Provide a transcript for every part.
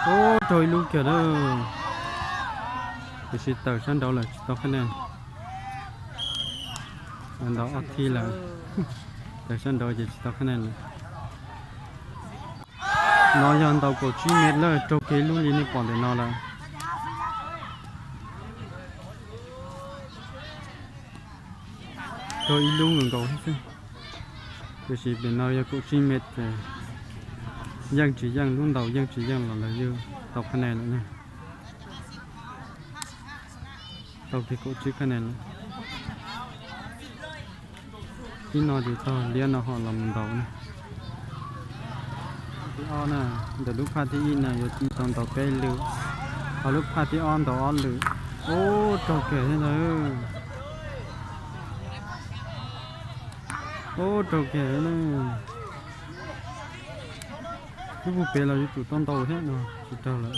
Raug ib lub kiag lawm. Tiam sis tawm sab nraud lawm tsis tau qhab naj. Ntaus ob thib lawm. Tawm sab nraud ces tsis tau qhab naj lawm. No yog ntaus kaum tsib mev lawm, raug kiag ib lub li nej pom ntawm no lawm. Raug ib lub nkaus nkaus xwb. Tiam sis pem no yog kaum tsib mev ces yeej tsis yeej, lub ntaus yeej tsis yeej los lawv yeej tau qhab naj lawm na. Tau kiag kaum tsib qhab naj lawm. Ib no ces tog liab no ho los mus ntaus na. Phaj thib ob na, ntawm lub phaj thib ib na yuav tau ntaus peb lwm, ho lub phaj thib ob ntaus ob lwm. Ub, raug kiag thiab ntag. Ub, raug kiag thiab na. Lub puag pem los yuav tsum tau ntaus thiab no, tsis raug lawm.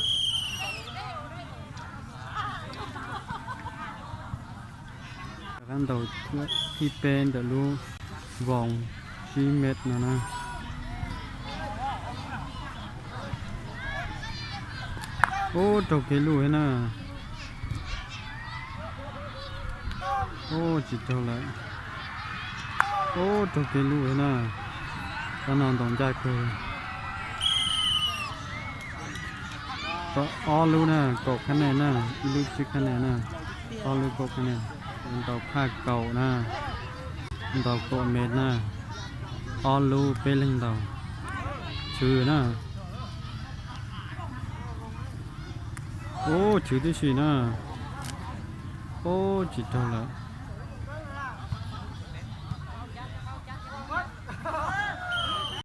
Rov qab ntaus thib peb ntawm lub voos tsib mev no na. Ub, raug kiag lub thiab na. Ub, tsis raug lawm. Ub, raug kiag lub thiab na. Cov no ntaus ncaj kawg. Tau ob lub na, kaum qhab naj na, ib lub tsib qhab naj na, ob lub kaum qhab naj. Ntaus phaj kaum na, ntaus kaum mev na, ob lub peb leeg ntaus. Tshwm na. Ub, tshwm tib si na. Ub, tsis raug lawm.